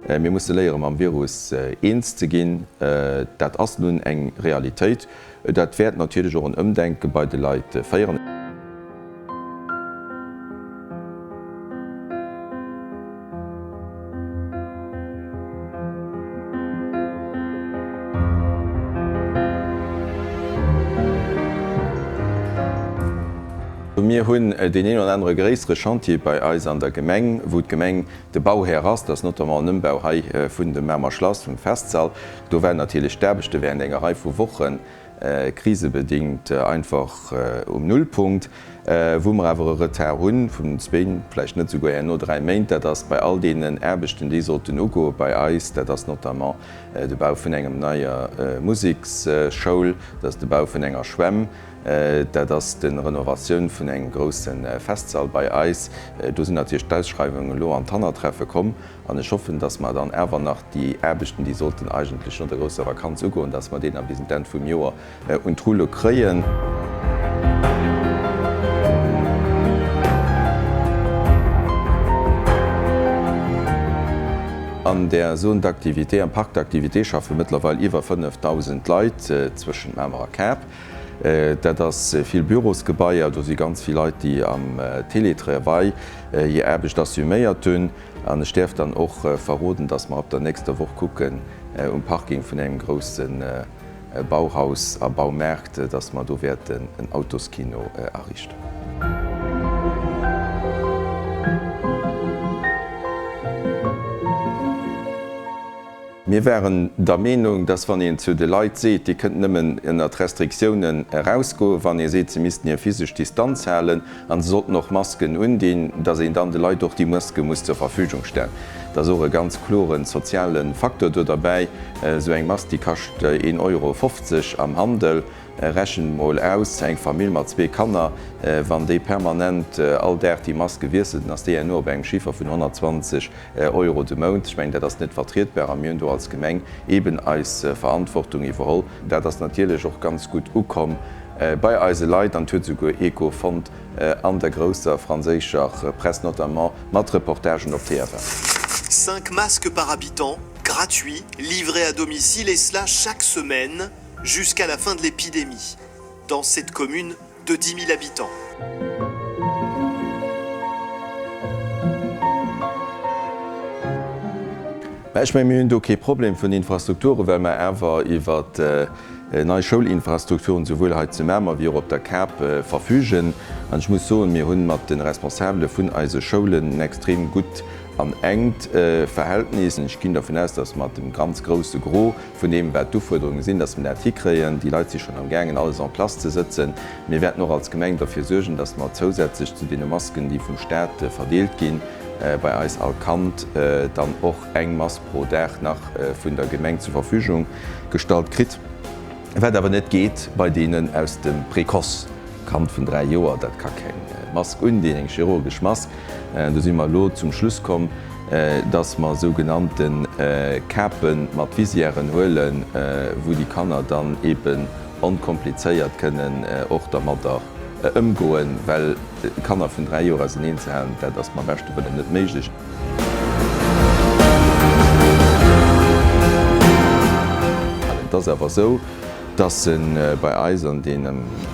Mir musse léiere mam Virus eens ze ginn. Dat ass nun eng Realitéit. Dat wäert natierlech och en Ëmdenke bei de Leit féieren. Mir hunn deen een oder anere gréissere Chantier bei eis an der Gemeng, wou d'Gemeng de Bauhär ass. Dat ass notamment en Ëmbau hei vun dem Mamer Schlass, vum Festsall. Do waren natierlech d'Aarbechte während enger Rei vu Woche krisebedingt einfach um Nullpunkt. Wou mer awer e Retard hunn vun zwéin, vläicht net esouguer herno 3 Méint, dat ass bei all deenen Aarbechten, déi sollten ugoe bei eis. Dat ass notamment de Bau vun engem neier Museksschoul, dat ass de Bau vun enger Schwämm, dat ass de Renovatioun vun engem grousse Festsall bei eis. Do sinn natierlech d'Ausschreiwungen elo an d'Hannertreffe komm. An ech hoffen, dass mer dann awer nach déi Aarbechten, déi sollten eigentlech no der grousser Vakanz ugoen, dass mer déi nach bis un d'Enn vum Joer un d'Rulle kréien. An där Zone d'activité, am Parc d'activité schaffe mëttlerweil iwwer 5.000 Leit zwëschent Mamer a Kerp. Dat ass vill Bürosgebaier, do si ganz vill Leit, déi am Télétravail hir Aarbecht assuméiert hunn. An ech däerf dann och verroden, dass mer ab der nächster Woch kucken um Parking vun engem grousse Bauhaus a Baumaart, dass mer do wäerten en Autoskino ariichten. Mir waren der Meenung, dass wann een zu de Leit seet, dir kënnt nëmmen ënnert Restriktiounen erausgoen, wann ee seet, se missten hir physesch Distanz halen an se sollten och Masken undinn, dass een dann de Leit och déi Maske muss zur Verfügung stellen. Dat ass och e ganz klore soziale Facteur do derbäi. Esou eng Mask, déi kascht een Euro 50 am Handel. Rechent mol aus, eng Famill mat zwee Kanner, wann déi permanent all Dag déi Maske wiesselt, dann ass déi herno op engem Chiffer vun 120 Euro de Mount. Ech mengen, dat ass net vertrietbar a mir hunn do als Gemeng eeben eis Verantwortung iwwerholl. Dat ass natierlech och ganz gutt ukomm bei eise Leit an et huet esouguer Echo fonnt an der grousser franséischer Press, notamment mat Reportagen op TF1. Cinq masques par habitant, gratuits, livrés à domicile et cela chaque semaine jusqu'à la fin de l'épidémie dans cette commune de 10 000 habitants. Mä ech mengen, mir hunn do kee Problem vun Infrastrukturen, well mer awer iwwer nei Schoulinfrastrukturen souwuel hei zu Mamer wéi och op der Kap verfügen. An ech muss soen, mir hunn mat de Responsabele vun eise Schoulen en extrem gutt an enkt Verhältnis. Ech ginn dervun aus, dass mat dem ganz grousse Gros vun deem, wat d'Ufuerderunge sinn, dass mer dat hikréien. Déi Leit si schonn am gaangen, alles en place ze sëtzen. Mir wäerten och als Gemeng derfir suergen, dass mer zousätzlech zu deene Masken, déi vum Staat verdeelt ginn, bei eis all Kand dann och eng Mask pro Dag nach vun der Gemeng zur Verfügung gestallt kritt. Wat awer net geet bei deenen aus dem Précoce. Kand vun 3 Joer, dat ka keng Mask undinn, eng chirurgesch Mask. Do si mer elo zum Schluss komm, dass mer sougenannte Kape mat Visièren huelen, wou déi Kanner dann eeben onkomplizéiert kënnen och dermadder ëmgoen, well Kanner vun 3 Joer auseneen ze halen, dat ass mam beschte Wëllen net méiglech. Et ass awer esou, dass bei eis an deene,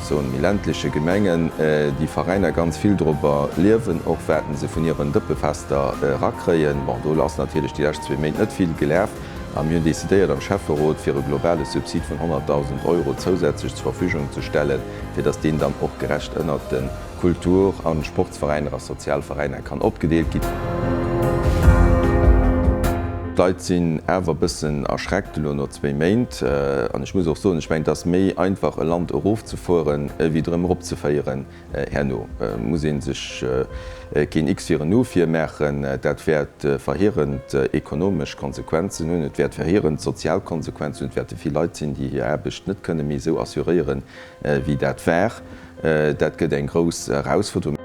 soen, méi ländleche Gemengen déi Veräiner ganz vill dorobber liewen, och wat se vun hiren Dëppefester erakréien. Bon, do ass natierlech déi lescht zwee Méint net vill gelaf a mir hunn decidéiert am Schäfferot, fir e globale Subsid vun 100.000 Euro zousätzlech zur Verfügung ze stellen, fir dass deen dann och gerecht ënnert de Kultur a Sportsveräiner a Sozialveräiner kann opgedeelt ginn. D'Leit sinn awer e bëssen erschreckt elo no zwéi Méint. An ech muss och soen, ech mengen, et ass méi einfach e Land erofzefueren, ewéi et erëm eropzeféieren herno. Muss ee sech keen X fir en U virmaachen. Dat wäert verheerend ekonomesch Konsequenzen hunn, et wäert verheerend sozial Konsequenzen hunn, et wäerte vill Leit sinn, déi hir Aarbecht net kënne méi esou assuréieren, wéi dat war. Dat gëtt eng grouss Erausfuerderung.